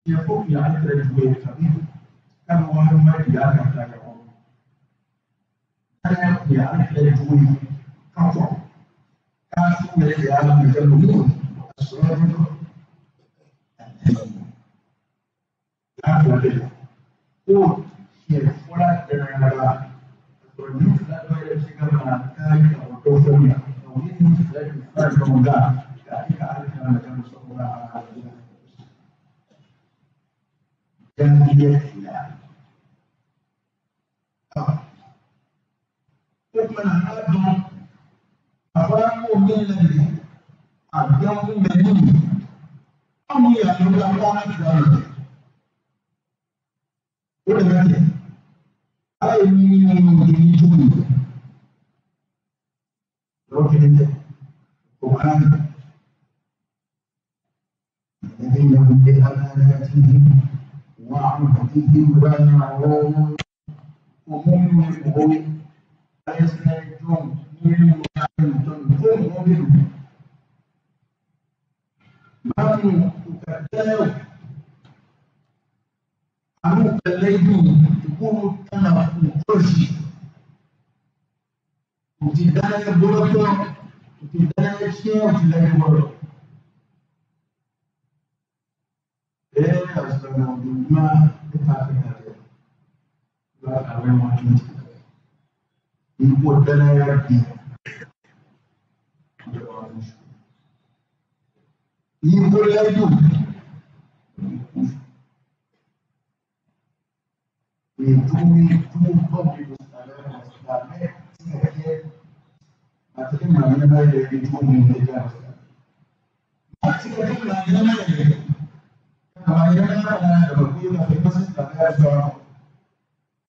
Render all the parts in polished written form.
Tiɲɛ ko tun ye ale kɛra jugu ye kabi k'a bɛ wahayu ma jigin a kan ka ɲɔgɔn. Danaya tun ye ale kɛra jugu ye ka kɔrɔ. Kafiriw yɛrɛ de y'a minɛ kɛ ninnu a sɔrɔ n'a fila bɛɛ ko tiɲɛ fɔla danaya la ka sɔrɔ nin fila dɔ yɛrɛ bɛ se ka na kari ka bɔ dɔ fɛnw na nka u ye nin fila de fara ɲɔgɔn kan k'a kɛ ka ala kira ma jamu sɔrɔ la jaabiya fila. O tuma na an k'a dɔn a fɔra an k'o min ladege a dɔn kun bɛ min ye anw y'a dɔn k'a fɔ an ka fila de o de bɛ kɛ ala ye min minnu kɛ ni jugu ye yɔrɔ kelen tɛ o kana kɛ الذين هم بأماناتهم وعهدهم راعون وهم يبغون ayɛsɛjɔn minnu fo mɔgɔ bɛ don maa minnu u ka danayaw an'u ka layiduw u b'olu ta ka k'u kɔlɔsi u ti danaya bɔlɔtɔ u ti danaya tiɲɛ u ti layidu bɔlɔtɔ. Ee asilamɛw ɲuman ne t'a fɛ ka kɛ ala ka wɛrɛ ma tun tigɛ n'i ko danaya bi n'i ko layidu o ye jugu ye jugubaw de don silamɛya kɔnɔ silamɛ tɛ se ka kɛ a tɛ kɛ maa ɲɛnama yɛrɛ ye cogo min na diyagoya maa tɛ se ka kɛ maa ɲɛnama yɛrɛ ka maa ɲɛnamaya fana dama ko ye k'a fɔ i ma se silamɛya sɔrɔ a kɔnɔ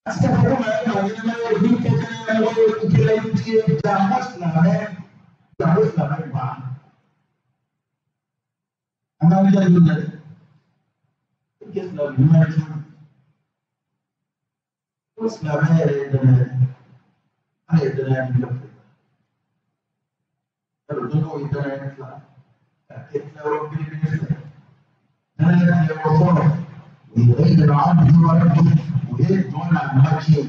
a tɛ se ka fɔ ko maa ye maa ɲɛnama ye min kɛ kɛnɛmɔgɔ ye i kɛra i tigi ye janko silamɛ janko silamɛ ɲuman an k'an jija don dɛ i kɛ silamɛ ɲuman ye cogo di ko silamɛ yɛrɛ ye danaya ye ala ye danaya min kɛ yalo dɔw ye danaya tila ka kɛ tilayɔrɔ belebele fila danaya tilayɔrɔ fɔlɔ o ye bayna al-abdi wa rabbihi o ye jɔn n'a matigi ye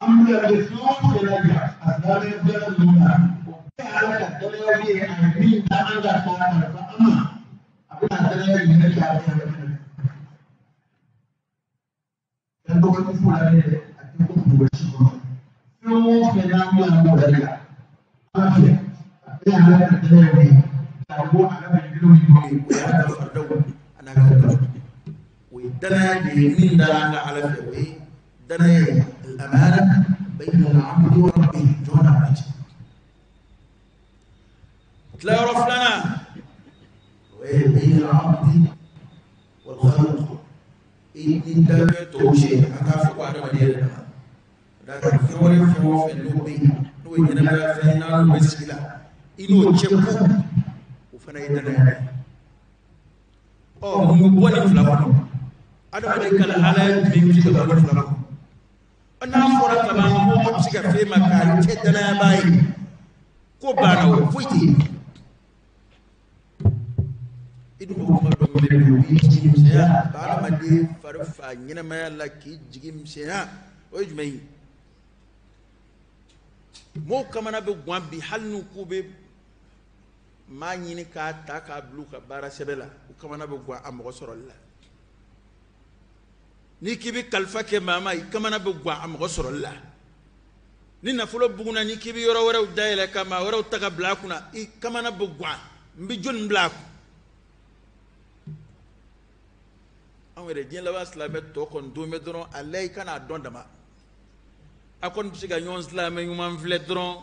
an bɛ bɛ fɛn o fɛn lajɛ a silamɛ bɛɛ ninnu na o bɛɛ ala ka danaya ye a ye min da an ka taa kalifa an ma a bɛna danaya ɲini k'a kɛ fɛn dɔgɔnin fo la dɛ a tɛ ko mɔgɔ si kɔnɔ fɛn o fɛn n'an bɛ an b'o lajɛ ala fɛ a bɛɛ ala ka danaya ye k'a bɔ a ka belebelew ye o ye ala ka faridaw a n'a ka dɔn o ye danaya de ye min dara an ka ala fɛ o ye danaya ye al-amana bayna al-abdi wa rabbihi jɔn n'a ma cɛ tilayɔrɔ filanan o ye bayna al-abdi wal khalq i ni danfɛn tɔw cɛ an k'a fɔ ko adamaden yɛrɛ dama d'a kan fɛn wɛrɛ fɛn o fɛn n'o bɛ yen n'o ye ɲɛnamaya fɛn ye n'an bɛ sigi la i n'o cɛ ko o fana ye danaya ye ɔ mun bɛ bɔ nin fila kɔnɔ adamaden ka lahalaya jumɛn bɛ se ka bɔ nin fila kɔnɔ n'a fɔra kaban ko a bɛ se ka f'e ma k'a kɛ danayabaa ye ko banna o foyi tɛ yen i dun ko kuma dɔ bɛ yen o b'i jigi misɛnya ba adamaden fari fa ɲɛnamaya la k'i jigi misɛnya o ye jumɛn ye mɔgɔw kamana bɛ gwan bi hali n'u k'u bɛ maa ɲini k'a ta k'a bila u ka baara sɛbɛ la u kamana bɛ gwan a mɔgɔ sɔrɔli la n'i k'i bɛ kalifa kɛ maa ma i kamana bɛ gwan a mɔgɔ sɔrɔli la ni nafolo bugunna n'i k'i bɛ yɔrɔ wɛrɛw dayɛlɛ ka maa wɛrɛw ta ka bila a kunna i kamana bɛ gwan n bɛ jɔnni bila a kun anw yɛrɛ diɲɛ laban silamɛ tɔ kɔni don bɛ dɔrɔn a la i kan'a dɔn dama a kɔni bɛ se ka ɲɔgɔn silamɛ ɲuman filɛ dɔrɔn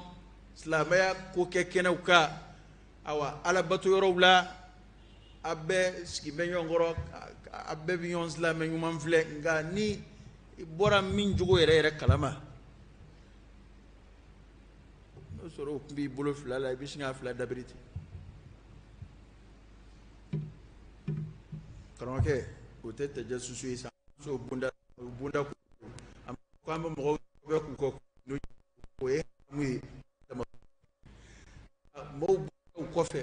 silamɛya ko kɛ kɛnɛw kan awa alabato yɔrɔw la a bɛɛ sigi bɛ ɲɔgɔn kɔrɔ a bɛɛ bɛ ɲɔgɔn silamɛ ɲuman filɛ nka ni i bɔra min jogo yɛrɛ yɛrɛ kalama n'o sɔrɔ o tun b'i bolo fila la i bɛ sin k'a fila dabiri ten karamɔgɔkɛ o tɛ tajasusu ye sa so bonda bonda ko an bɛ mɔgɔw bɛ k'u kɔ o ye haramu ye mɔgɔw b'u kɔfɛ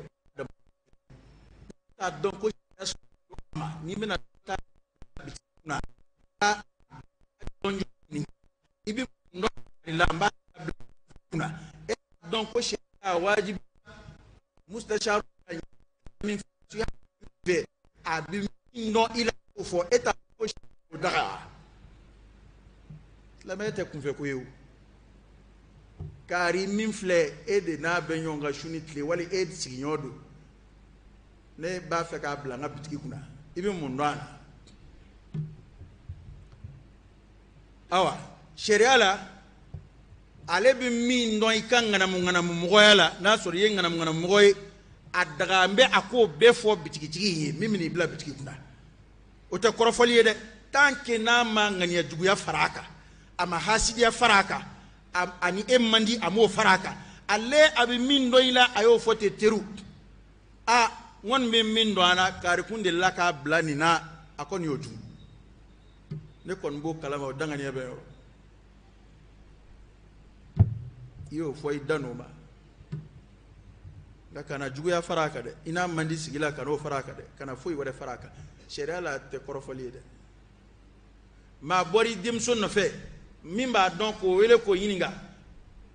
k'a dɔn ko n'i bɛna kunna i bɛ mun dɔn la n b'a bila kunna e b'a dɔn ko sariya wajibi mustasharu min fɛ a bɛ min dɔn i la k'o fɔ e t'a ko o daga silamɛya tɛ kunfɛ ko ye o kari min filɛ e de n'a bɛ ɲɔgɔn kan su ni tile wali e sigiɲɔgɔn don ne b'a fɛ k'a bila n ka bitigi kunna i bɛ mun dɔn a la awa sariya la ale bɛ min dɔn i ka ŋanamu ŋanamu mɔgɔya la n'a sɔrɔ i ye ŋanamu ŋanamu mɔgɔ ye a daga n bɛ a k'o bɛɛ fɔ bitigitigi in ye min bɛn'i bila bitigi kunna o tɛ kɔrɔfɔli ye dɛ tant que n'a ma ŋaniya juguya fara a kan a ma hasidiya fara a kan ani e man di a m'o fara a kan ale a bɛ min dɔn i la a y'o fɔ ten teriw a n kɔni bɛ min dɔn a la karikun delila k'a bila nin na a kɔni y'o dun ne kɔni b'o kalama o danganiya bɛ yɔrɔ i y'o fɔ i da n'o ma nka kana juguya fara a kan dɛ i n'a man di sigi la kan'o fara a kan dɛ kana foyi wɛrɛ fara a kan sariya la tɛ kɔrɔfɔli ye dɛ maa bɔra i denmuso nɔfɛ min b'a dɔn k'o wele k'o ɲininka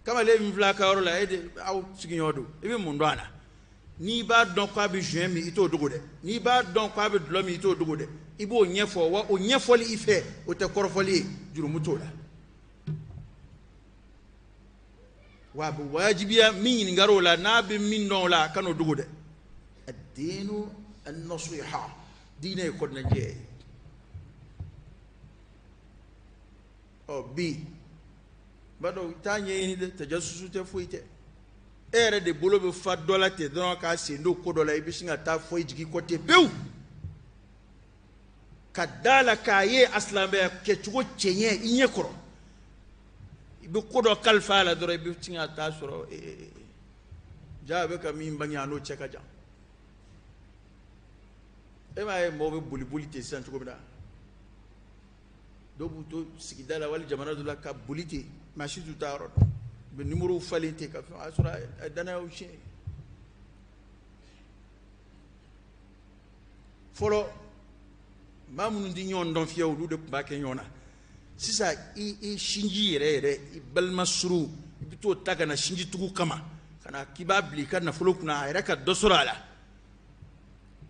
kamalen min filɛ a ka yɔrɔ la e de aw sigiɲɔgɔn don i bɛ mun dɔn a la n'i b'a dɔn k'a bɛ joint min i t'o dogo dɛ n'i b'a dɔn k'a bɛ dɔlɔ min i t'o dogo dɛ i b'o ɲɛfɔ wa o ɲɛfɔli i fɛ o tɛ kɔrɔfɔli ye jurumu t'o la wa a bɛ wajibiya min ɲininkara o la n'a bɛ min dɔn o la a kan'o dogo dɛ ad-dinu an-nasiha diinɛ ye kɔnɔnajɛ ye ɔ bi b'a dɔn u t'a ɲɛɲini dɛ tajasusu tɛ foyi tɛ e yɛrɛ de bolo bɛ fa dɔ la ten dɔrɔn k'a sen don ko dɔ la i bɛ sin ka taa fɔ i jigi kɔ ten pewu ka da la k'a ye a silamɛya kɛcogo cɛɲɛ i ɲɛ kɔrɔ i bɛ ko dɔ kalifa a la dɔrɔn i bɛ sin ka taa sɔrɔ ja a bɛ ka min bange a n'o cɛ ka jan e m'a ye mɔgɔw bɛ boli boli ten sisan cogo min na dɔw b'u to sigida la wali jamana dɔ la ka boli ten maa si t'u taa yɔrɔ dɔn u bɛ nimorow falen ten ka fɛn o y'a sɔrɔ a ye danayaw tiɲɛ fɔlɔ maa minnu tɛ ɲɔgɔn dɔn fiyewu olu de tun b'a kɛ ɲɔgɔn na sisan i sinji yɛrɛ yɛrɛ i balima surun i bɛ t'o ta ka na sinjitugu kama ka na k'i b'a bila i ka nafolo kunna a yɛrɛ ka dɔ sɔrɔ a la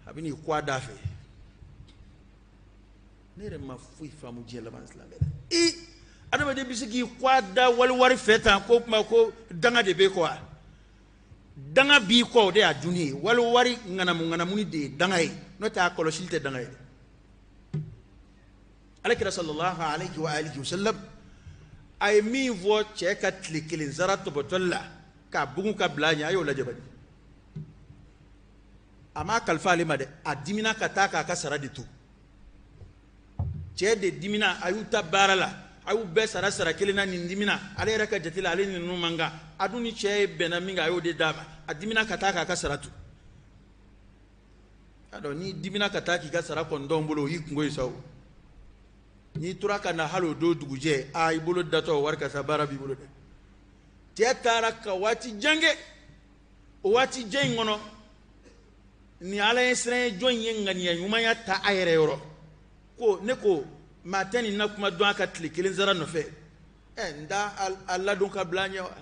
a bɛ n'i kɔ a da fɛ ne yɛrɛ ma foyi faamu diɲɛ laban silamɛ la i adamaden bɛ se k'i kɔ a da wali wari fɛ tan ko kuma ko danga de b'e kɔ wa danga b'i kɔ o de y'a dunni ye wali wari ŋanamu ŋanamuni de ye danga ye n'o tɛ a kɔlɔsili tɛ danga ye dɛ alakira sallallahu alayhi wa alihi wa sallam a ye min fɔ cɛ ka tile kelen sara tɔbɔtɔli la k'a bugun ka bila a ɲɛ a y'o lajɛ bani a m'a kalifa ale ma dɛ a dimina ka taa k'a ka sara de to cɛ de dimina a y'u ta baara la a y'u bɛɛ sara sara kelen na nin dimina ale yɛrɛ ka jate la ale ni ninnu man kan a dun ni cɛ ye bɛnna min kan a y'o de d'a ma a dimina ka taa k'a ka sara to a dɔn n'i dimina ka taa k'i ka sara kɔntɔn bolo o y'i kunko ye sa o n'i tora ka na hali o don dugujɛ a i bolo datɔ wari ka sa baara b'i bolo dɛ cɛ taara ka waati jan kɛ o waati jan in kɔnɔ ni ala ye siran ye jɔn ye ŋaniya ɲumanya ta a yɛrɛ yɔrɔ ko ne ko maa tɛ nin na kuma dɔn a ka tile kelen sara nɔfɛ ɛ n t'a a ladon ka bila a ɲɛ wa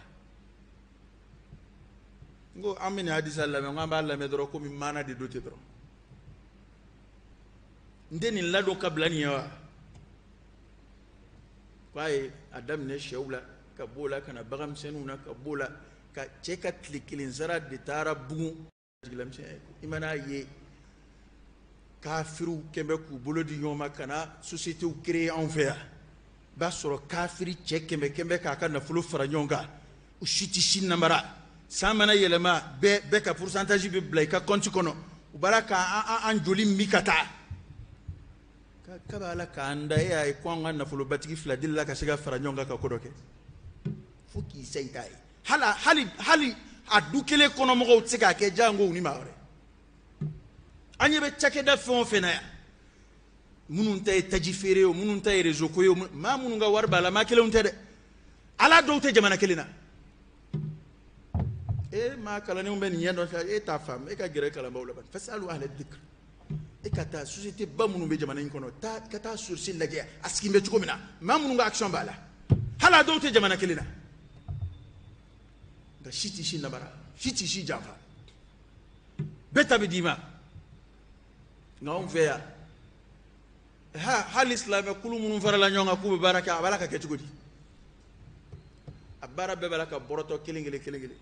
n ko an bɛ nin hadisa lamɛn n ko an b'a lamɛn dɔrɔn komi maana de don ten dɔrɔn n tɛ nin ladon ka bila nin ye wa k'a ye a daminɛ sɛw la ka b'o la ka na baganmisɛnninw na ka b'o la ka cɛ ka tile kelen sara de taara bugun jigilamisɛnya i mana ye kafiriw kɛn bɛ k'u bolo di ɲɔgɔn ma ka na sociétéw créer anw fɛ yan i b'a sɔrɔ kafiri cɛ kɛmɛ kɛmɛ k'a ka nafolo fara ɲɔgɔn kan u si tɛ si namara san mana yɛlɛma bɛɛ ka pourcentage bɛ bila i ka compte kɔnɔ u b'a la k'an joli min ka taa kabi ala k'an da e y'a ye ko an ka nafolobatigi fila delila ka se ka fara ɲɔgɔn kan ka ko dɔ kɛ fo k'i sa i t'a ye hali a du kelen kɔnɔmɔgɔw tɛ se k'a kɛ janko u ni maa wɛrɛ an ɲɛ bɛ cakɛda fɛn o fɛn na yan minnu ta ye taji feere ye o minnu ta ye réseau ko ye o maa minnu ka wari b'a la maa kelenw tɛ dɛ ala dɔw tɛ jamana kelen na e maa kalannenw bɛ nin ɲɛ dɔn sa e t'a faamu e ka gɛrɛ kalanbaaw la bani fasalu ahla dikr E ka taa société ba minnu bɛ jamana in kɔnɔ, taa ka taa source lajɛ, a sigi bɛ cogo min na, maa minnu ka action b'a la, hali a dɔw tɛ jamana kelen na, nka si tɛ si nabara, si tɛ si janfa, bɛɛ ta bɛ d'i ma. Nka anw fɛ yan, hali silamɛ kulu minnu farala ɲɔgɔn kan k'u bɛ baara kɛ, a b'a la ka kɛ cogo di? A baara bɛɛ b'a la ka bɔrɔtɔ kelen kelen kelen kelen.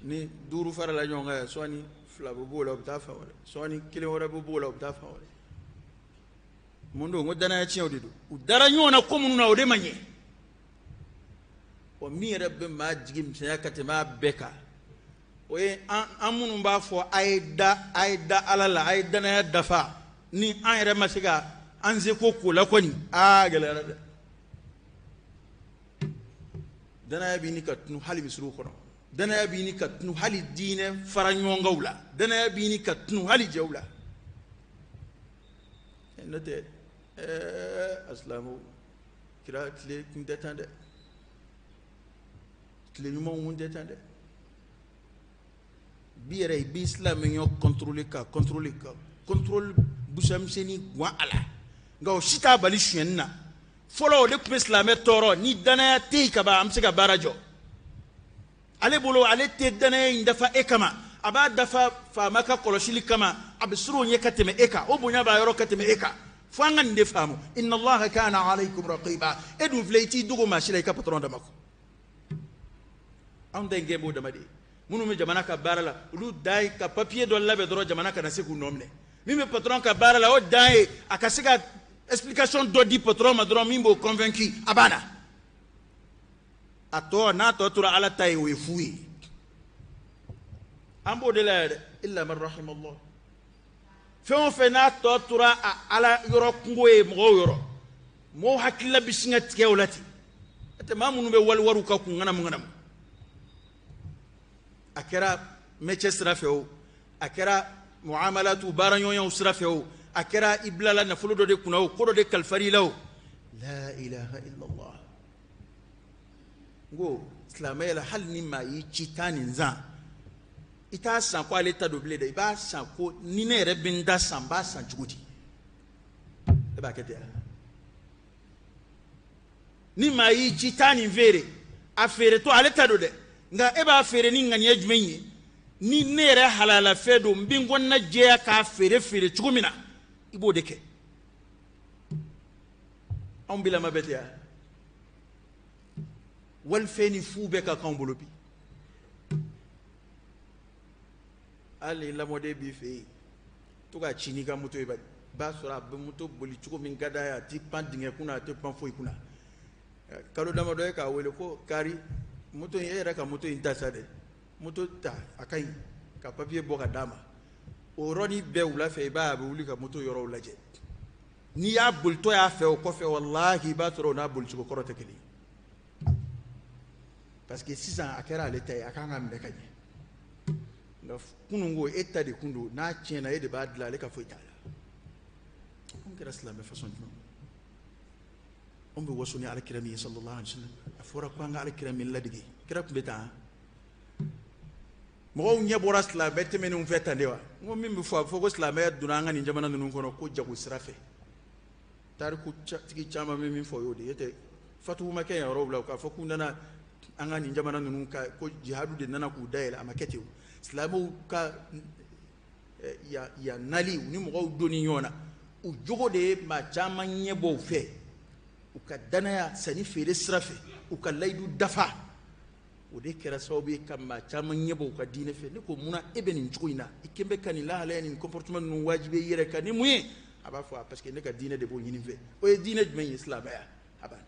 Ni duuru farala ɲɔgɔn kan yan, sɔɔni fila bɛ b'o la, u bɛ taa fan wɛrɛ, sɔɔni kelen wɛrɛ bɛ b'o la, u bɛ taa fan wɛrɛ. Mun don? Ko danaya tiɲɛw de don. U dara ɲɔgɔn na ko minnu na, o de ma ɲɛ. Wa min yɛrɛ bɛ maa jigi misɛnya ka tɛmɛ a bɛɛ kan, o ye an minnu b'a fɔ a ye da, a ye da Ala la, a ye danaya dafa. Ni an yɛrɛ ma se ka an seko k'o la kɔni, aa, gɛlɛyara dɛ. Danaya bɛ ɲini ka tunu hali misiriw kɔnɔ, danaya bɛ ɲini ka tunu hali diinɛ fara ɲɔgɔnkanw la, danaya bɛ ɲini ka tunu hali jɛw la. N'o tɛ, asilamɛw, kira tile kun tɛ tan dɛ, tile ɲumanw kun tɛ tan dɛ. Bi yɛrɛ, i b'i silamɛya contrôler, ka contrôler, ka contrôle busamisɛnnin guwan a la, nka o si t'a bali sonyɛni na. Fɔlɔ, o de tun bɛ silamɛ tɔɔrɔ. Ni danaya tɛ yen ka ban, an bɛ se ka baara jɔ. Ale bolo, ale tɛ danaya in dafa e kama, a b'a dafa faama ka kɔlɔsili kama. A bɛ siran o ɲɛ ka tɛmɛ e kan, o bonya b'a yɔrɔ ka tɛmɛ e kan. Fo an ka nin de faamu: inna Allaha kana alaykum raqiba. E dun filɛ, i t'i dogo maa si la i ka patron dama kɔ. Anw ta in gɛn b'o dama de ye. Minnu bɛ jamana ka baara la, olu dan ye ka papier dɔ labɛn dɔrɔn, jamana kana se k'u nɔ minɛ. Min bɛ patron ka baara la, o dan ye a ka se ka explication dɔ di patron ma dɔrɔn min b'o convaincu, a banna. A tɔ n'a tɔ tora Ala ta ye, o ye fu ye. An b'o de la yɛrɛ, illa man rahimallah. Fɛn o fɛn n'a tɔ tora a Ala yɔrɔ kungo ye, mɔgɔw yɔrɔ, mɔgɔw hakilila bɛ sin ka tigɛ o la ten. N'o tɛ, maa minnu bɛ wali wariw ka kun ŋanamu ŋanamu, a kɛra métier sira fɛ o, a kɛra muamalatu baaraɲɔgɔnyaw sira fɛ o, a kɛra i bilala nafolo dɔ de kunna o, ko dɔ de kalifara i la o, la ilaha illallah. N ko silamɛya la, hali ni maa y'i ci taa nin san, i t'a san ko ale ta don bilen dɛ, i b'a san ko ni ne yɛrɛ bɛ n da san, n b'a san cogo di? E b'a kɛ ten. Ni maa y'i ci taa nin feere, a feere to ale ta don dɛ, nka e b'a feere ni ŋaniya jumɛn ye? Ni ne yɛrɛ halalafɛn don, n bɛ n kɔnɔna jɛya k'a feere feere cogo min na, i b'o de kɛ. Anw bilama bɛ ten yan, walifɛn ni fu bɛɛ ka k'anw bolo bi. Hali lamɔden b'i fɛ yen, to ka ci n'i ka moto ye bani, i b'a sɔrɔ a bɛ moto boli cogo min ka d'a ye, a tɛ pan dingɛ kunna, a tɛ pan foyi kunna. Kalo damadɔ ye k'a wele ko kari moto in, e yɛrɛ ka moto in ta sa dɛ, moto ta, a ka ɲi, ka papiye bɔ ka d'a ma. O yɔrɔnin bɛɛ, wula fɛ, i b'a ye a bɛ wuli ka moto yɔrɔw lajɛ. N'i y'a bolitɔ y'a fɛ o kɔfɛ, walahi, i b'a sɔrɔ o n'a bolicogo kɔrɔ tɛ kelen ye, parce que sisan a kɛra ale ta ye, a kan ka minɛ ka ɲɛ. Nka kunun ko e ta de kun don, n'a tiɲɛna, e de b'a dilan, ale ka foyi t'a la. Anw kɛra silamɛ façon jumɛn? Anw bɛ waso ni Alakira min ye, sallallahu alaihi wa sallam, a fɔra ko an ka Alakira min ladege, kira tun bɛ tan. Mɔgɔw ɲɛ bɔra silamɛ tɛmɛnenw fɛ tan de wa? N ko min bɛ fɔ, a bɛ fɔ ko silamɛya donna an ka nin jamana ninnu kɔnɔ ko jago sira fɛ. Tariku tigi caman bɛ min fɔ, o y'o de ye. Tɛ fatuw ma kɛ yan yɔrɔw la k'a fɔ k'u nana an ka nin jamana ninnu ka ko jihadu de nana k'u dayɛlɛ. A ma kɛ ten o. Silamɛw ka yan nali, u ni mɔgɔw donni ɲɔgɔn na, u jogo de ye maa caman ɲɛ bɔ u fɛ, u ka danaya sanni feere sira fɛ, u ka layidu dafa, o de kɛra sababu ye ka maa caman ɲɛ bɔ u ka diinɛ fɛ. Ne ko munna e bɛ nin cogo in na? I kɛn bɛ ka nin lahalaya, nin comportement ninnu wajibi i yɛrɛ kan ni mun ye? A b'a fɔ parce que ne ka diinɛ de b'o ɲini fɛ. O ye diinɛ jumɛn ye? Silamɛya. A banna.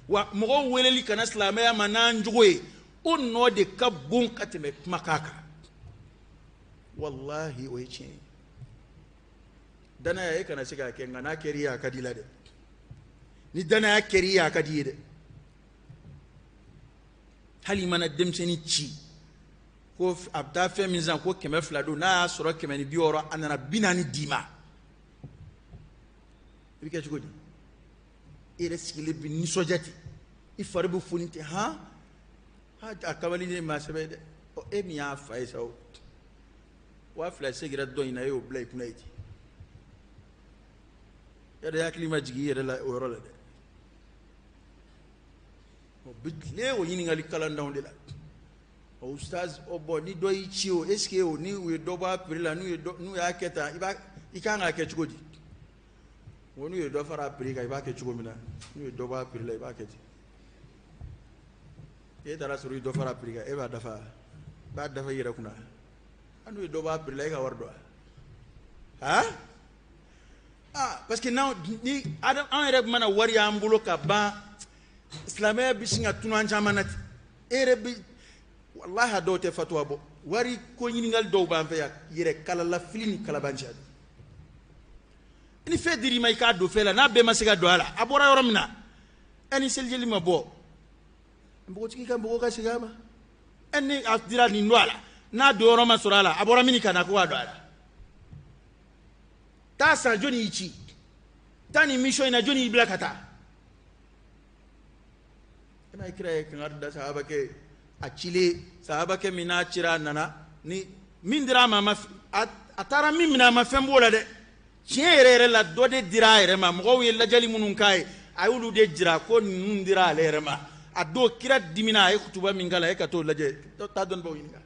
Wa mɔgɔw weleli kana silamɛya ma n'an jogo ye, o nɔ de ka bon ka tɛmɛ kumakan kan. Walahi, o ye tiɲɛ ye. Danaya, e kana se k'a kɛ, nka n'a kɛr'i ye, a ka di i la dɛ. Ni danaya kɛr'i ye, a ka di i ye dɛ. Hali i mana denmisɛnnin ci ko a bɛ taa fɛn min san ko 200 don, n'a y'a sɔrɔ 160, a nana 40 d'i ma, i bɛ kɛ cogo di? E yɛrɛ sigilen bɛ nisɔndiya ten, i fari bɛ foni ten. Han ha, a kamalen ye maa sɛbɛ ye dɛ. Ɔ, e min y'a fa ye sa o. 2000 segira dɔ in na, e y'o bila i kunna ye ten. Yɛrɛ hakili ma jigin i yɛrɛ la o yɔrɔ la dɛ. O bɛ tile o ɲininkali kalandanw de la. O ustaz, o bɔn, ni dɔ y'i ci o, est ce que o ni u ye dɔ bɔ a prix la, n'u ye dɔ, n'u y'a kɛ tan, i b'a, i kan k'a kɛ cogo di? O n'u ye dɔ fara a prix kan, i b'a kɛ cogo min na, n'u ye dɔ bɔ a prix la, i b'a kɛ ten. E taara sɔrɔ i dɔ fara a prix kan, e b'a dafa, i b'a dafa i yɛrɛ kunna. N'u ye dɔ bɔ a prix la, e ka wari don wa? Han, ah, parce que n'anw ni an yɛrɛ mana wari y'an bolo ka ban, silamɛya bɛ sin ka tunu an caman na ten. E yɛrɛ bɛ, walahi, a dɔw tɛ fatuwa bɔ. Wari ko ɲininkali dɔw b'an fɛ yan, yɛrɛ kalalafili ni kalabanciya. Ni fɛn dir'i ma, i k'a don fɛn la, n'a bɛɛ ma se ka don a la, a bɔra yɔrɔ min na, ɛ, ni selijeli ma bɔ, npogotigi ka npogo ka segin a ma. Ɛ, ni a dira nin don a la, n'a don yɔrɔ ma sɔrɔ a la, a bɔra min ka na ko k'a don a la. Taa san, jɔnni y'i ci? Taa nin mission in na, jɔnni y'i bila ka taa? E ma ye, kira ye kangari da sahabakɛ a cilen, sahabakɛ min n'a cira, a nana ni min dira a ma, a taara min minɛ, a ma fɛn b'o la dɛ. Tiɲɛ yɛrɛ yɛrɛ la, dɔ de dira a yɛrɛ ma. Mɔgɔw ye lajɛli minnu k'a ye, a y'olu de jira ko ninnu dira ale yɛrɛ ma. A don, kira dimina, a ye kutuba min k'a la, e ka t'o lajɛ, taa dɔnnibaw ɲininka.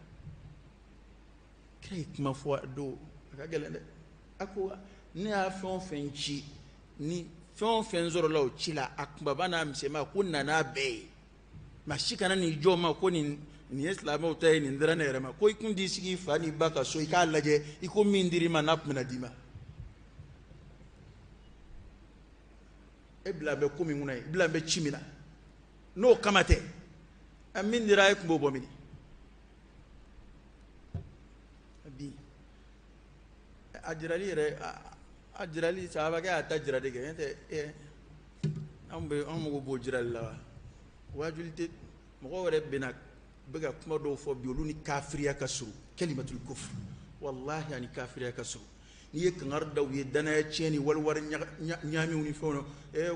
Kira ye kuma fɔ a don, a ka gɛlɛn dɛ. A ko ne y'a fɛn o fɛn ci, ni fɛn o fɛn sɔrɔla o ci la, a kunbaba n'a misɛnman, ko nana bɛɛ ye. Maa si kana n'i jɔ o ma ko nin ye silamɛw ta ye, nin dira ne yɛrɛ ma. Ko i kun t'i sigi i fa n'i ba ka so, i k'a lajɛ i ko min dir'i ma, n'a tun bɛna d'i ma. E bila bɛ ko min kunna ye, i bila bɛ ci min na, n'o kama tɛ, ɛ, min dira e tun b'o bɔ min bi? A jirali yɛrɛ, a jirali, sahabakɛ y'a ta jira de kɛ. N'o tɛ, ɛ, anw bɛ, anw mago b'o jirali la wa? Wajuli tɛ. Mɔgɔw yɛrɛ bɛna bɛ ka kuma dɔw fɔ bi, olu ni kafiriya ka surun. Kalimatul kufr, wallahi, ani kafiriya ka surun. N'i ye kangari da u ye, danaya tiɲɛ ni wali wari ɲaamiw ni fɛnw na,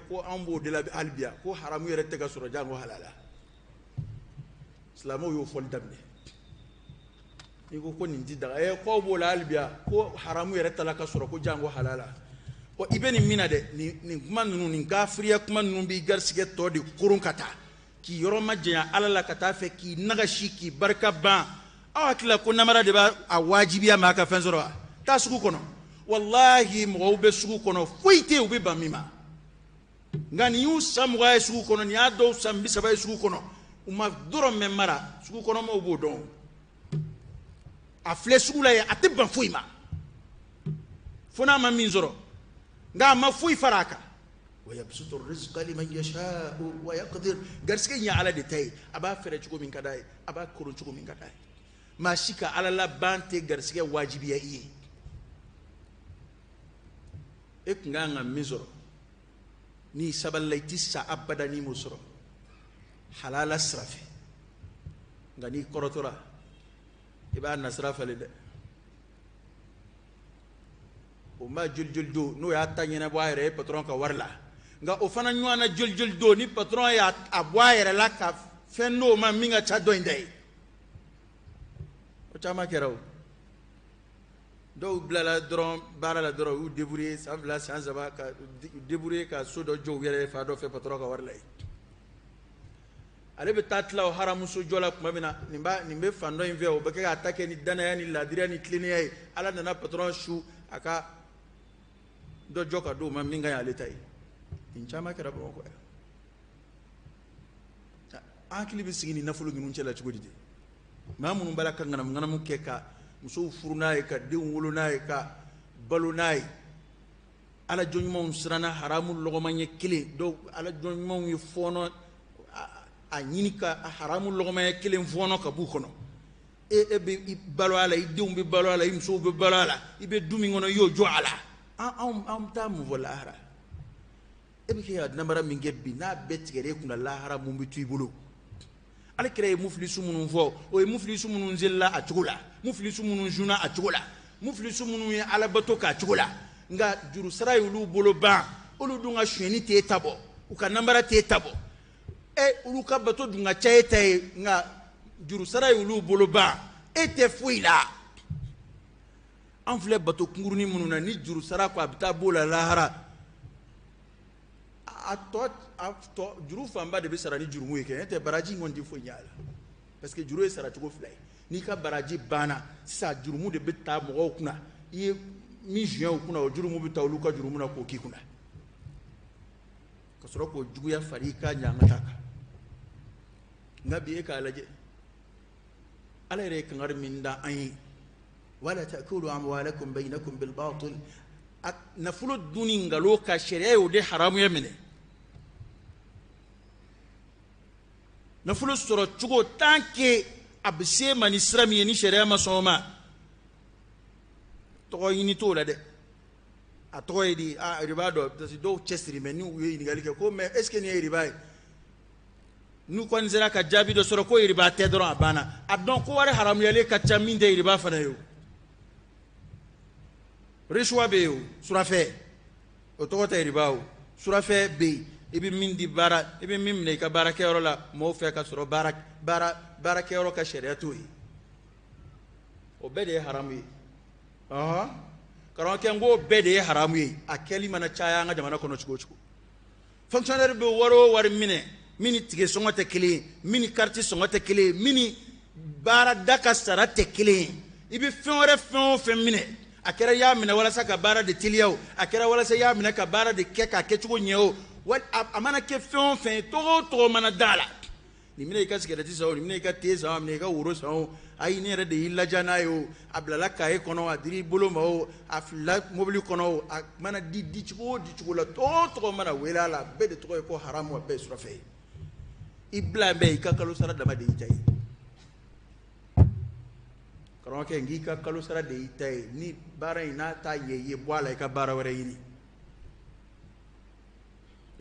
ko an b'o de la hali bi, ko haramu yɛrɛ tɛ ka sɔrɔ, jango halala. Silamɛw y'o fɔli daminɛ. N'i ko ko nin ti daga, k'aw b'o la hali bi, ko haramu yɛrɛ ta la ka sɔrɔ, ko jango halala. Ɔ, i bɛ nin min na dɛ, nin kuma ninnu, nin kafiriya kuma ninnu b'i garisɛgɛ tɔ de koron ka taa k'i yɔrɔ ma janya Ala la ka taa fɛ, k'i nagasi, k'i barika ban. Aw hakili la ko namara de b'a a wajibiya maa ka fɛn sɔrɔ wa? Taa sugu kɔnɔ, walahi, mɔgɔw bɛ sugu kɔnɔ, foyi tɛ yen u bɛ ban min ma. Nka nin y'u san 20 ye sugu kɔnɔ, nin y'a dɔw san 30 ye sugu kɔnɔ, u ma dɔrɔmɛ mara. Sugu kɔnɔmaw b'o dɔn. A filɛ sugu la yen, a tɛ ban foyi ma fo n'a ma min sɔrɔ, nka a ma foyi fara a kan. Wa yabsutu rizqa liman yasha'u wa yaqdir. Garisɛgɛ in ye Ala de ta ye. A b'a fɛrɛ cogo min ka d'a ye, a b'a koron cogo min ka d'a ye. Maa si ka Ala laban tɛ garisɛgɛ wajibiya i ye. E tun kan ka min sɔrɔ, n'i sabalila, i ti sa abada n'i m'o sɔrɔ halala sira fɛ. Nka n'i kɔrɔtɔra, i b'a nasira falen dɛ. O ma joli joli don, n'o y'a ta ɲɛnabɔ a yɛrɛ ye patron ka wari la. Nka o fana ɲɔgɔn na joli joli don, ni patron y'a a bɔ a yɛrɛ la ka fɛn d'o ma min ka ca dɔ in ta ye. O caman kɛra. O dɔw bilala dɔrɔn baara la dɔrɔn, u y'u débrouiller san 2, san 3, ka débrouiller ka so dɔ jɔ u yɛrɛ ye fa dɔ fɛ patron ka wari la ye. Ale bɛ taa tila o haramuso jɔ la tuma min na, nin b'a, nin bɛ fan dɔ in fɛ, o bɛ kɛ k'a ta kɛ ni danaya ni laadiriya ni tilennenya ye. Ala nana patron su, a ka dɔ jɔ ka d'o ma min ka ɲi ale ta ye. Nin caman kɛra Bamakɔ yan. An hakili bɛ sigi nin nafolo ninnu cɛ la cogo di de? Maa minnu b'a la ka ŋanamu ŋanamu kɛ ka musow furu n'a ye, ka denw wolo n'a ye, ka balo n'a ye, Ala jɔn ɲumanw siranna haramu lɔgɔma ɲɛ kelen. Dɔw, Ala jɔn ɲumanw ye fɔɔnɔ a ɲini ka haramu lɔgɔma ɲɛ kelen fɔɔnɔ ka b'u kɔnɔ. E bɛ i balo a la, i denw bɛ balo a la, i musow bɛ balo a la, i bɛ du min kɔnɔ, i y'o jɔ a la. An bɛ taa mun fɔ lahara? E bɛ kɛ ka namara min kɛ bi, n'a bɛɛ tigɛra e kunna lahara, mun bɛ to i bolo? Ale kira ye mufilisu minnu fɔ, o ye mufilisu minnu selila a cogo la, mufilisu minnu sunna a cogo la, mufilisu minnu ye alabato k'a cogo la, nka jurusara y'olu bolo ban. Olu dun ka sonyɛni t'e ta bɔ, u ka namara t'e ta bɔ. E, olu ka bato dun ka ca e ta ye, nka jurusara y'olu bolo ban, e tɛ foyi la. An filɛ bato kunkurunin minnu na ni juru sara ko a bɛ taa b'o la lahara, a tɔ a tɔ juru fanba de bɛ sara ni jurumu ye kɛ, n'o tɛ baraji in kɔni tɛ foyi ɲɛ a la, parce que juru ye saracogo fila ye. N'i ka baraji banna sisan, jurumu de bɛ taa mɔgɔw kunna. I ye min suɲɛ u kunna, o jurumu bɛ taa olu ka jurumu na k'o k'i kunna, ka sɔrɔ k'o juguya fara i ka ɲangata kan. Nka bi, e k'a lajɛ, Ala yɛrɛ ye kangari min da an ye, wala ta'kulu amwalakum bainakum bil batil, nafolo dunni nkalon kan, sariya y'o de haramuya minɛ. Nafolo sɔrɔ cogo, tant que a bɛ se ma ni sira min ye, ni sariya ma sɔn o ma, tɔgɔ ɲini t'o la dɛ. A tɔgɔ ye di? A riba dɔ, parce que dɔw cɛsiri mɛ, n'u ye ɲininkali kɛ ko mais est ce que nin ye riba ye, n'u kɔni sera ka jaabi dɔ sɔrɔ ko riba tɛ dɔrɔn, a banna. A dɔn ko wari haramuyalen ka ca min tɛ riba fana ye. O risuwa bɛ yen, o surafɛ, o tɔgɔ tɛ riba. O surafɛ bɛ yen, i bɛ min di baara, i bɛ min minɛ i ka baarakɛyɔrɔ la mɔgɔw fɛ, ka sɔrɔ baarakɛyɔrɔ ka sariya t'o ye, o bɛɛ de ye haramu ye. Ɔhɔn, karamɔgɔkɛ, n k'o bɛɛ de ye haramu ye. A kɛli mana caya an ka jamana kɔnɔ cogo o cogo, fonctionnaire bɛ wari o wari minɛ, min ni tige sɔngɔ tɛ kelen ye, min ni carte sɔngɔ tɛ kelen ye, min ni baarada ka sara tɛ kelen ye, i bɛ fɛn wɛrɛ, fɛn o fɛn minɛ, a kɛra i y'a minɛ walasa ka baara de teliya o, a kɛra walasa i y'a minɛ ka baara de kɛ k'a kɛcogo ɲɛ o, wali a mana kɛ fɛn o fɛn ye, tɔgɔ o tɔgɔ mana da a la, nin minɛ i ka sigɛrɛti san o, nin minɛ i ka te san o, a minɛ i ka woro san o, ayi, ne yɛrɛ de y'i laja n'a ye o, a bilala kaye kɔnɔ, a dir'i bolo ma o, a filila mobili kɔnɔ o, a mana di dicogo o dicogo la, tɔgɔ o tɔgɔ mana wele a la, a bɛɛ de tɔgɔ ye ko haramu, a bɛɛ ye surafɛ ye. I bila bɛɛ, i ka kalo sara dama de y'i ta ye. Karamɔgɔkɛ, n k'i ka kalo sara de y'i ta ye. Ni baara in n'a t'a ɲɛ i ye, bɔ a la, i ka baara wɛrɛ ɲini.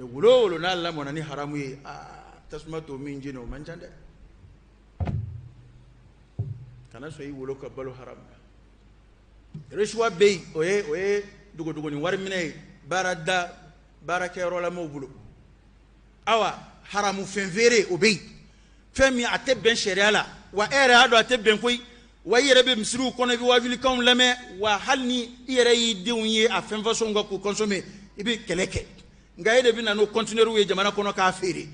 Wolo o wolo n'a lamɔna ni haramu ye, aa, tasuma t'o min jeni, o man ca dɛ. Kana sɔn i wolo ka balo haramu la. Risuwa bɛ yen, o ye dogodogoni wari minɛ ye baarada baarakɛyɔrɔlamɔgɔw bolo. Awa, haramu fɛn feere, o bɛ yen, fɛn min a tɛ bɛn sariya la, wa e yɛrɛ y'a dɔn a tɛ bɛn koyi, wa i yɛrɛ bɛ misiriw kɔnɔ, i bɛ wajulikanw lamɛn, wa hali ni i yɛrɛ y'i denw ye a fɛn fasɔnw kan k'u consommer, i bɛ kɛlɛ kɛ. Nka e de bɛ na n'o conteneur ye jamana kɔnɔ k'a feere,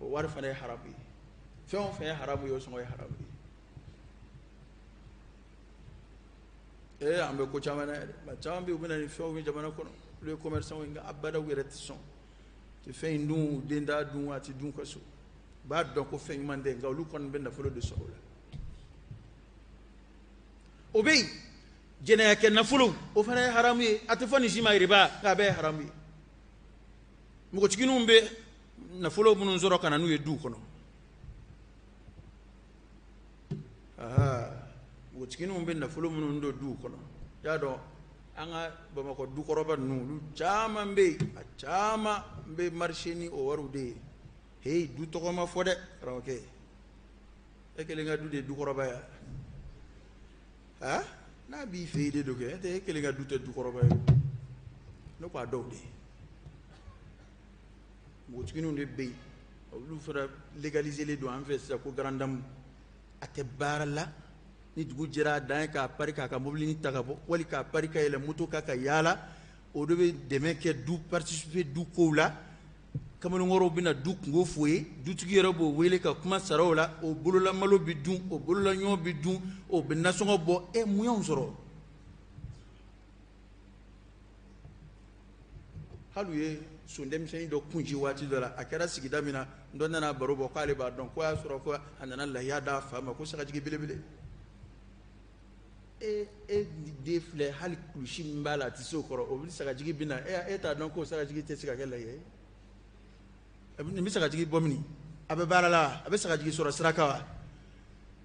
o wari fana ye haramu ye. Fɛn o fɛn ye haramu ye, o sɔngɔ ye haramu ye. Ee, an bɛ ko caman na yɛrɛ. Maa caman bɛ yen, u bɛ na ni fɛnw ye jamana kɔnɔ, olu ye commerçant ye, nka abada u yɛrɛ tɛ sɔn, tɛ fɛn in dun, u den t'a dun, a tɛ dun ka so. U b'a dɔn ko fɛn ɲuman tɛ, nka olu kɔni bɛ nafolo de sɔrɔ o la. O bɛ yen, jɛnɛyakɛ nafolo, o fana ye haramu ye. A tɛ fɔ nin si ma riba, nka a bɛɛ ye haramu ye. Npogotigininw bɛ nafolo minnu sɔrɔ ka na n'u ye duw kɔnɔ, aa, npogotigininw bɛ nafolo minnu don duw kɔnɔ, i y'a dɔn, an ka Bamakɔ dukɔrɔba ninnu, olu caman bɛ yen, a caman bɛ marché ni o wariw de ye. Heyi, du tɔgɔ ma fɔ dɛ, karamɔgɔkɛ. E kelen ka du de ye dukɔrɔba ye a? N'a b'i fɛ yen de don kɛ, e tɛ e kelen ka du tɛ dukɔrɔba ye. Ne ko a dɔw de ye npogotigininw de bɛ yen, olu fana légalisé don an fɛ sisan ko grande dame. A tɛ baara la, ni dugu jɛra, a dan ye k'a pari k'a ka mobilinin ta ka bɔ, wali k'a pari ka yɛlɛ moto kan ka yaala. O de bɛ dɛmɛ kɛ du, participer du kow la. Kamalenkɔrɔw bɛna du kungo f'o ye, dutigi yɛrɛ b'o wele ka kuma saraw la. O bololamalo bɛ dun, o bololaɲɔ bɛ dun, o bɛ nasɔngɔ bɔ. E, mun y'anw sɔrɔ? Hali u ye son denmisɛnnin dɔ kun ci waati dɔ la, a kɛra sigida min na, dɔ nana baro bɔ k'ale b'a dɔn, ko y'a sɔrɔ ko a nana lahiya d'a fa ma ko sagajigi belebele. E e den filɛ, hali kulusi min b'a la, a tɛ se o kɔrɔ, o bɛ sagajigi bɛ na. E t'a dɔn k'o sagajigi tɛ se ka kɛ lahiya ye? Nin bɛ sagajigi bɔ min, a bɛ baara la, a bɛ sagajigi sɔrɔ sira kan wa?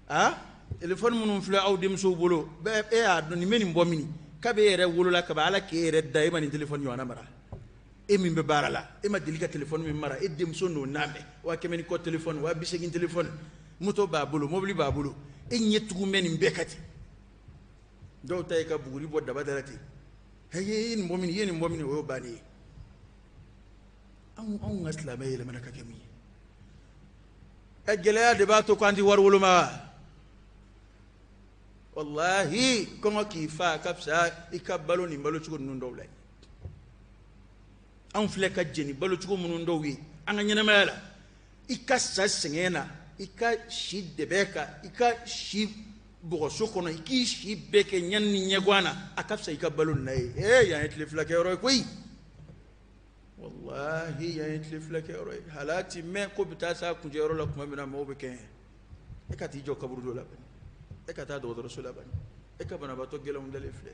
A telefɔni minnu filɛ aw denmusow bolo bɛɛ, e y'a dɔn nin bɛ nin bɔ min? Kabi e yɛrɛ wolola, kabi Ala k'e yɛrɛ da, e ma nin telefɔni ɲɔgɔnna mara. E min bɛ baara la, e ma deli ka telefɔni min mara, e denmuso n'o n'a mɛn 100 000 ni kɔ telefɔni, 80 000 telefɔni, moto b'a bolo, mobili b'a bolo, e ɲɛ tugun bɛ nin bɛɛ ka ten. Dɔw ta ye ka buguri bɔ daba da la ten, i ye nin bɔ min, i ye nin bɔ min, o y'o bannen ye. Anw ka silamɛ yɛlɛmana ka kɛ mun ye? Ɛ, gɛlɛya de b'a to k'an tɛ wari woloma wa? Walahi kɔngɔ k'i fa ka fisa i ka balo nin balocogo ninnu dɔw la ye. Anw filɛ ka jɛn ni balocogo minnu dɔw ye an ka ɲɛnamaya la, i ka sa sɛgɛn na, i ka si dɛbɛ kan, i ka si bɔgɔso kɔnɔ, i k'i si bɛɛ kɛ ɲani ni ɲɛguwan na, a ka fisa i ka balo nin na ye. Ee, yan ye tile fila kɛyɔrɔ ye koyi. Walahi yan ye tile fila kɛyɔrɔ ye. Halati mɛn ko bɛ taa s'a kuncɛyɔrɔ la tuma min na, mɔgɔw bɛ kɛɲɛ. E ka t'i jɔ kaburudo la bani, e ka taa dɔgɔtɔrɔso la bani, e ka banabaatɔ gɛlɛnw dalen filɛ.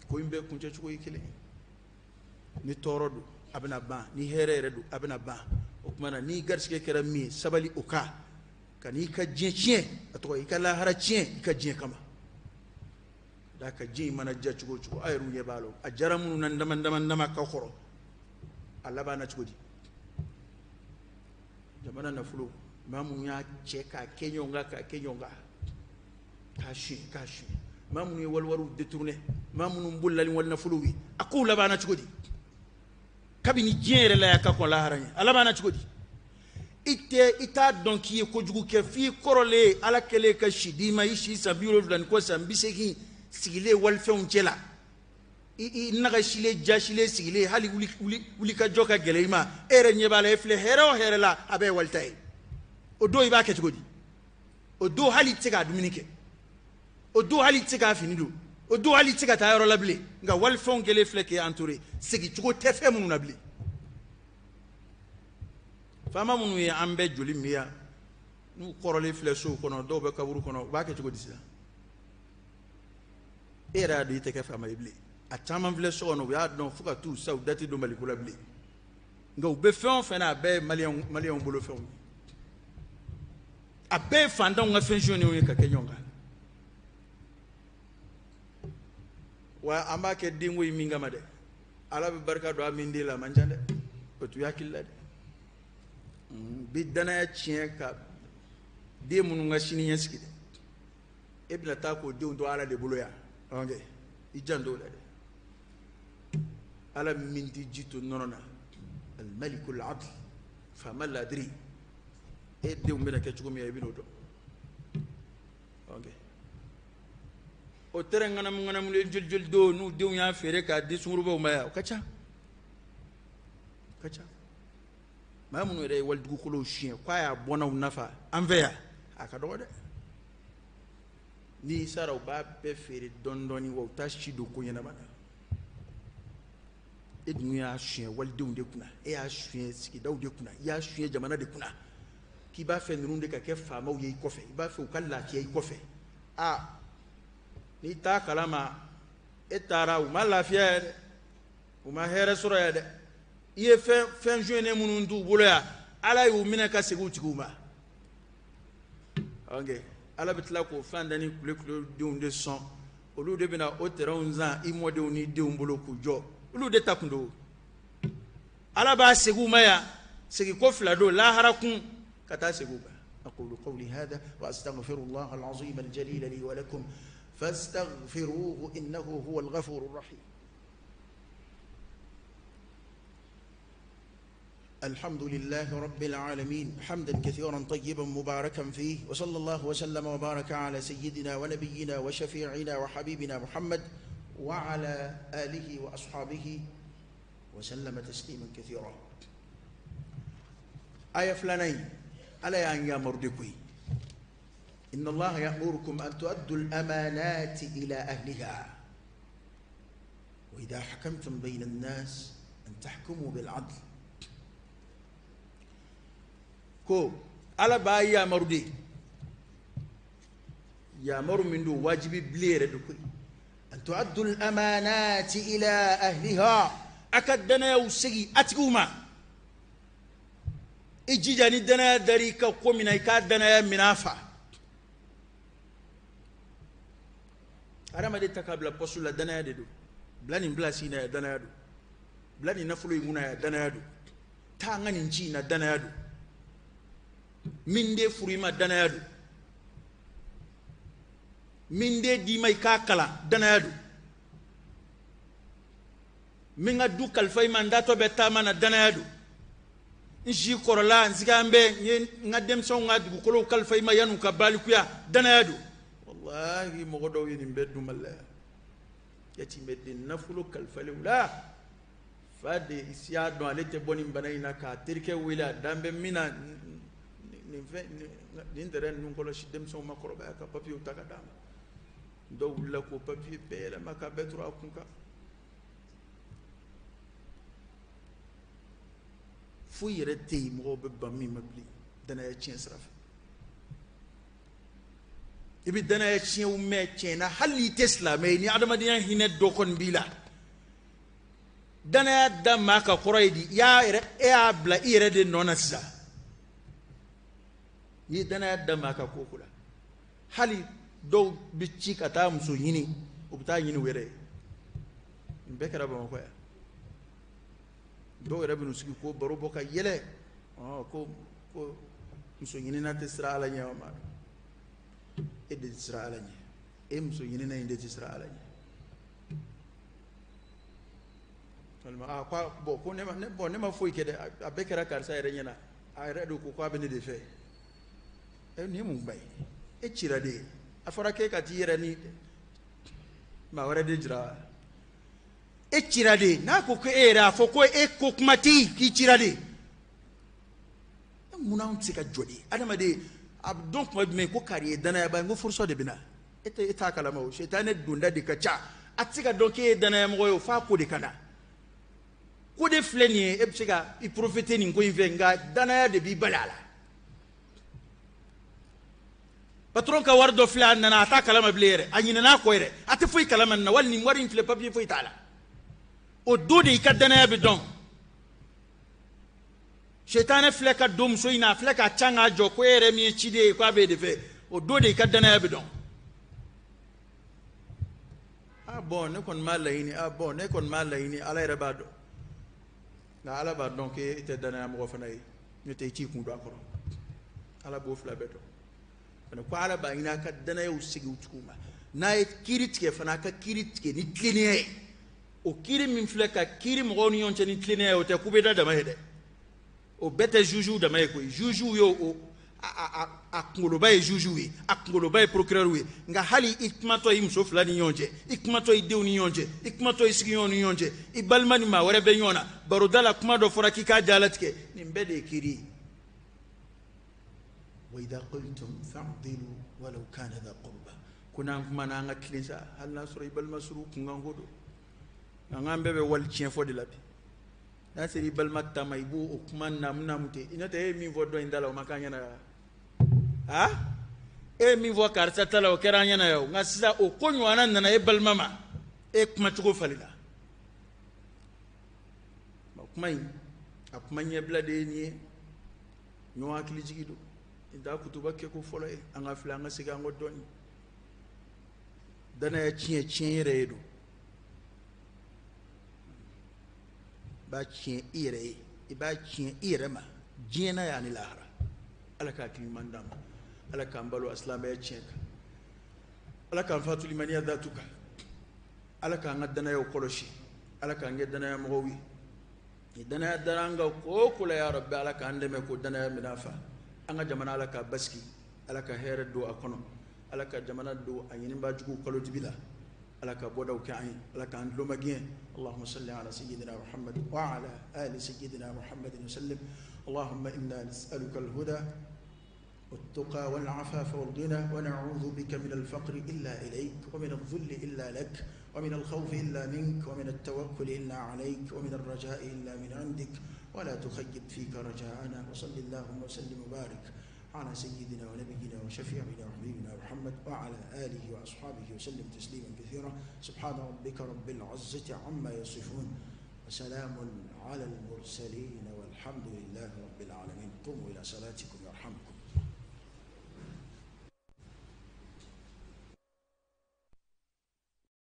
Ko in bɛɛ kuncɛcogo ye kelen ye. Ni tɔɔrɔ don, a bɛna ban. Ni hɛrɛ yɛrɛ don, a bɛna ban. O tuma na, n'i garisɛgɛ kɛra min ye, sabali o kan. Ka n'i ka diɲɛ tiɲɛ, a tɔgɔ i ka lahara tiɲɛ i ka diɲɛ kama. D'a ka diɲɛ in mana diya cogo o cogo, a yɛrɛw ɲɛ b'a la, a diyara minnu na dama dama dama ka kɔrɔ, a laban na cogo di? Jamana nafolo, maa minnu y'a cɛ k'a kɛ ɲɔgɔn kan, k'a kɛ ɲɔgɔn kan, k'a suɲɛ, k'a suɲɛ, maa minnu ye waliwariw détourné, maa minnu bolila ni wali nafolow ye, a kow labanna cogo di? Kabini diɲɛ yɛrɛ la yan ka kɔn lahara ɲɛ, a labanna cogo di? I tɛ i t'a dɔn k'i ye kojugu kɛ f'i kɔrɔlen, Ala kɛlen ka si d'i ma, i si san 70 ni kɔ, san 80 sigilen walifɛnw cɛ la, i nagasilen, jasilen sigilen, hali wuli ka jɔ ka gɛlɛn i ma, e yɛrɛ ɲɛ b'a la, e filɛ hɛrɛ o hɛrɛ la, a bɛɛ ye walita ye. O don i b'a kɛ cogo di? O don hali i tɛ se k'a dumuni kɛ, o don hali i tɛ se k'a fini don, o don hali i tɛ se ka taa yɔrɔ la bilen. Nka walifɛnw kɛlen filɛ k'e entouré, segin cogo tɛ fɛn minnu na bilen. Faama minnu ye an bɛɛ joli min yan, n'u kɔrɔlen filɛ sow kɔnɔ, dɔw bɛ kaburu kɔnɔ, u b'a kɛ cogo di sisan? E yɛrɛ y'a dɔn i tɛ kɛ faama ye bilen. A caman filɛ so kɔnɔ, u y'a dɔn fo ka t'u sa, u da tɛ don Maliko la bilen. Nka u bɛ fɛn o fɛn na, a bɛɛ ye maliyɛnw bolo fɛnw ye. A bɛɛ ye fantanw ka fɛn sonyɛnenw ye ka kɛ ɲɔgɔn kan. Wa an b'a kɛ denko in min kama dɛ, Ala bɛ barika don a min den la, a man ca dɛ, o t'u hakili la dɛ. Bi danaya tiɲɛ ka den minnu ka sini ɲɛsigi dɛ, e bɛna taa k'o denw to Ala de bolo yan. Ok, i janto o la dɛ. Ala min tɛ ji to nɔnɔ na, al-malikul adl, faama ladiri, e denw bɛna kɛ cogo min i bɛn'o dɔn. Ok, o tɛrɛn ŋanamu ŋanamulen joli joli don, n'u denw y'a feere k'a di sungurubaw ma yan, o ka ca, o ka ca. Maa minnu yɛrɛ ye walidugukolow suɲɛ k'a y'a bɔnnaw nafa an fɛ yan, a ka dɔgɔ dɛ. N'i sara, u b'a bɛɛ feere dɔɔni dɔɔni, wa u t'a si don ko ɲɛnama na. E dun y'a suɲɛ walidenw de kunna, e y'a suɲɛ sigidaw de kunna, i y'a suɲɛ jamana de kunna, k'i b'a fɛ ninnu de ka kɛ faamaw ye i kɔfɛ, i b'a fɛ u ka lafiya i kɔfɛ. Aa, n'i t'a kalama, e taara, u ma lafiya yɛ dɛ, u ma hɛrɛ sɔrɔ yɛ dɛ. I ye fɛn fɛn suɲɛnen minnu t'u bolo yan, Ala y'u minɛ ka segin u tigiw ma. Ok, Ala bɛ tila k'o fantan ni kule kule denw de sɔn, olu de bɛna o terrainw san i mɔdenw ni denw bolo k'u jɔ, olu de ta kun don. Ala b'a segin u ma yan, segin ko fila don, lahara kun ka taa segin u ma. أقول قولي هذا وأستغفر الله العظيم الجليل لي ولكم فاستغفروه إنه هو الغفور الرحيم. الحمد لله رب العالمين، حمدا كثيرا طيبا مباركا فيه، وصلى الله وسلم وبارك على سيدنا ونبينا وشفيعنا وحبيبنا محمد وعلى آله وأصحابه وسلم تسليما كثيرا. آية فلانين ألا يا مردكوي، إن الله يأمركم أن تؤدوا الأمانات إلى أهلها وإذا حكمتم بين الناس أن تحكموا بالعدل. Ko Ala b'a yamaru de, yamaru min don, wajibi bilen yɛrɛ de koyi. أن تؤدوا الأمانات إلى أهلها، a ka danayaw segin a tigiw ma. I jija ni danaya dar'i ka ko min na, i k'a danaya minɛ a fa. Hadamaden ta k'a bila poste la, danaya de don. Bila nin place in na yan, danaya don. Bila nin nafolo in kunna yan, danaya don. Taa an ka nin ci in na, danaya don. Min den furu i ma, danaya don. Min den d'i ma i k'a kalan, danaya don. Min ka du kalifa i ma, n datɔ bɛ taama na, danaya don. N si kɔrɔla, n sigan bɛ n ye, n ka denmisɛnw ka dugukolow kalifa i ma yan'u ka balikuya, danaya don. Walahi, mɔgɔ dɔw ye nin bɛɛ dun Mali la yan. Yatimɛden nafolo kalifalenw la, fa de y'a dɔn ale tɛ bɔ nin bana in na, k'a terikɛ wele, a dan bɛ min na, nin fɛn nin terrain ninnu kɔlɔsi, denmisɛnw ma kɔrɔbaya ka papiyew ta ka d'a ma. Dɔw wulila k'o papiye bɛɛ yɛlɛma k'a bɛɛ turu a kun kan. Foyi yɛrɛ tɛ yen mɔgɔw bɛ ban min ma bilen danaya tiɲɛ sira fɛ. I bɛ danaya tiɲɛw mɛn tiɲɛ na, hali n'i tɛ silamɛ ye, ni adamadenya hinɛ dɔ kɔni b'i la. Danaya da maa ka kɔrɔ ye di, i y'a yɛrɛ, e y'a bila i yɛrɛ de nɔ na sisan. N'i ye danaya da maa ka ko ko la, hali dɔw bɛ ci ka taa muso ɲini, u bɛ taa ɲini u yɛrɛ ye. Nin bɛɛ kɛra Bamakɔ yan. Dɔw yɛrɛ bɛ n'u sigi ko baro bɔ ka yɛlɛ, ko ko muso ɲinina tɛ siran Ala ɲɛ wa? Ma e de tɛ siran Ala ɲɛ, e muso ɲinina in de tɛ siran Ala ɲɛ. Walima aa ko bɔn, ko ne ma ne bɔn, ne ma foyi kɛ dɛ, a bɛɛ kɛra karisa yɛrɛ ɲɛna, a yɛrɛ de ko k'a bɛ ne de fɛ. Ɛ, nin ye mun kuma ye? E cira de, a fɔra k'e ka t'i yɛrɛ ni maa wɛrɛ de jira. E cira de, n'a ko ko e yɛrɛ a fɔ ko e ko kuma tɛ yen k'i cira de. Munna anw tɛ se ka jɔ de? Adamaden a bɛ dɔn tuma jumɛn ko kari ye danayaba ye? N ko furusɔ de bɛ na, e tɛ e t'a kalama o, sitanɛ donda de ka ca. A tɛ se ka dɔn k'e ye danayamɔgɔ ye o, f'a ko de ka na. Ko de filɛ nin ye, e bɛ se ka i profiter nin ko in fɛ, nka danaya de b'i bali a la. Patron ka wari dɔ filɛ, a nana, a t'a kalama bilen yɛrɛ, a ɲinɛna a kɔ yɛrɛ, a tɛ foyi kalama nin na, wali nin wari in filɛ, papier foyi t'a la. O don de i ka danaya bɛ dɔn. Sitanɛ filɛ ka don muso in na, a filɛ k'a can k'a jɔ ko e yɛrɛ min ye ciden ye, k'a b'e de fɛ. O don de i ka danaya bɛ dɔn. Ah bon, ne kɔni m'a laɲini. Ah bon, ne kɔni m'a laɲini, Ala yɛrɛ b'a dɔn. Nka Ala b'a dɔn k'e tɛ danaya mɔgɔ fana ye, n'o tɛ i t'i kun don a kɔrɔ. Ala b'o fila bɛɛ dɔn. Fana ko Ala b'a ɲini a ka danayaw segin u tigiw ma. N'a ye kiiri tigɛ fana, a ka kiiri tigɛ ni tilennenya ye. O kiiri min filɛ ka kiiri mɔgɔw ni ɲɔgɔn cɛ ni tilennenya ye, o tɛ kubeda dama ye dɛ, o bɛɛ tɛ jugew dama ye koyi. Jugew ye o a kunkoloba ye jugew ye, a kunkoloba ye procureur ye. Nka hali i kumatɔ i muso fila ni ɲɔgɔn cɛ, i kumatɔ i denw ni ɲɔgɔn cɛ, i kumatɔ i sigiɲɔgɔnw ni ɲɔgɔn cɛ, i balima ni maa wɛrɛ bɛ ɲɔgɔn na baroda la, kuma dɔ fɔra k'i k'a jalatigɛ, nin bɛɛ de ye kiiri ye. Wa idha qultum fa'dilu walau kana dha qurba. Ko n'an kumana, an ka tilen sa, hali n'a sɔrɔ i balima suru kunkanko don. Nka an bɛɛ bɛ wali tiɲɛ fɔ de la bi. N'a sera i balima ta ma, i b'o o kuma naamu naamu ten. N'o tɛ, e ye min fɔ dɔ in ta la, o ma k'an ɲɛna yan. A e ye min fɔ karisa ta la, o kɛra an ɲɛna yan o. Nka sisan o ko ɲɔgɔnna nana e balima ma, e kumacogo falenna. Kuma in a kuma ɲɛbila de ye nin ye. Ɲɔgɔn hakili jigi don. Nin t'a kutuba kɛko fɔlɔ ye. An ka filɛ, an ka segin an kɔ dɔɔni. Danaya tiɲɛ tiɲɛ yɛrɛ ye don. I b'a tiɲɛ i yɛrɛ ye, i b'a tiɲɛ i yɛrɛ ma diɲɛ na yan ni lahara. Ala ka hakili ɲuman d'an ma. Ala k'an balo a silamɛya tiɲɛ kan. Ala k'an fatu limaniya datu kan. Ala k'an ka danayaw kɔlɔsi. Ala k'an kɛ danaya mɔgɔw ye. Ni danaya dara an kan ko o ko la, ya Rabbi, Ala k'an dɛmɛ k'o danaya minɛ fa. An ka jamana, Ala k'a basigi. Ala ka hɛrɛ don a kɔnɔ. Ala ka jamana don a ɲinibaa jugu kalo dibi la. Ala ka bɔdaw kɛ an ye. Ala k'an tuloma gɛn. Allahumma salli ala sayyidina Muhammad wa ala ali sayyidina Muhammad wa sallim. Allahumma inna nas'aluka al-huda والتقى والعفاف والغنى، ونعوذ بك من الفقر إلا إليك، ومن الذل إلا لك، ومن الخوف إلا منك، ومن التوكل إلا عليك، ومن الرجاء إلا من عندك، ولا تخيب فيك رجاءنا. وصل اللهم وسلم وبارك على سيدنا ونبينا وشفيعنا وحبيبنا محمد وعلى آله وأصحابه وسلم تسليما كثيرا. سبحان ربك رب العزة عما يصفون، وسلام على المرسلين، والحمد لله رب العالمين. قوموا إلى صلاتكم يرحمكم.